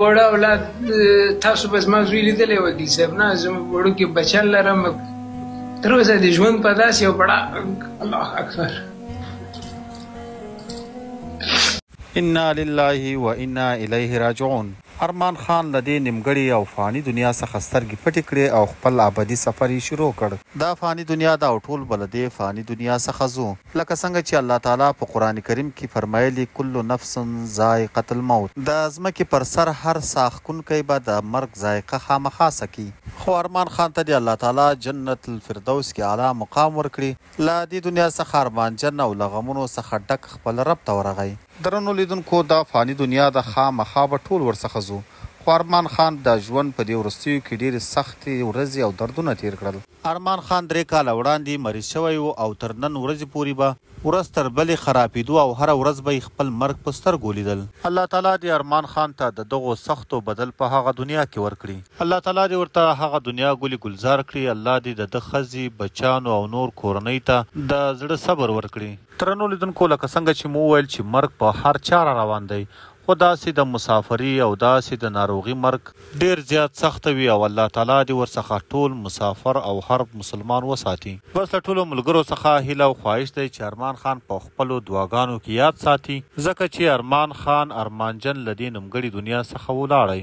وړه اولاد تاسو به زما زوی لیدلی وکیل صاحب نه زه وړوکي بچیان لرم تر اوسه د ژوند په داسې یو پړا الله اکبر. انا لله و انا الیه راجعون ارمان خان له دې نیمګړې او فاني دنیا څخه سترګې پټې کړې او خپل ابدي سفر یې شروع کړ. دا فاني دنیا ده او ټول به له دې فاني دنیا څخه ځو. لکه څنګه چې الله تعالی په قرآن کریم کې فرمایلي، کل نفس ذائقة الموت، د ځمکې پر سر هر ساه ښکونکی به د مرګ ذائقه خامخا څکي. خو ارمان خان ته دې الله تعالی جنت الفردوس کې اعلی مقام ورکړي، له دې دنیا څخه ارمانجن او له غمونو څخه ډک خپل رب ته ورغی. درنو لیدونکو دا فاني دنیا ده خامخا به ټول ورڅخه ځو، خو ارمان خان د ژوند په دې وروستیو کې ډېرې سختې ورځې او دردونه تېر کړل. ارمان خان درې کاله وړاندې مریض شوی و او تر نن ورځې پورې به ورځ تر بلې خرابېدو او هره ورځ به یې خپل مرګ په سترګو لیدل. الله تعالی دې ارمان خان ته د دغو سختو بدل په هغه دنیا کې ورکړي. الله تعالی دې ورته هغه دنیا ګلې ګلزار کړي. الله دې د ده ښځې، بچیانو او نور کورنۍ ته د زړه صبر ورکړي. درنو لیدونکو لکه څنګه چې مو وویل چې مرګ په هر چا را روان دی خو داسې د مسافري او داسې د ناروغي مرګ ډېر زیات سخت وي او الله تعالی دې ورڅخه ټول مسافر او هر مسلمان وساتي. بس له ټولو ملګرو څخه هیله او خواهش دی چې ارمان خان په خپلو دعاګانو کې یاد ساتي ځکه چې ارمان خان ارمانجن له دې نومګړي دنیا څخه ولاړی.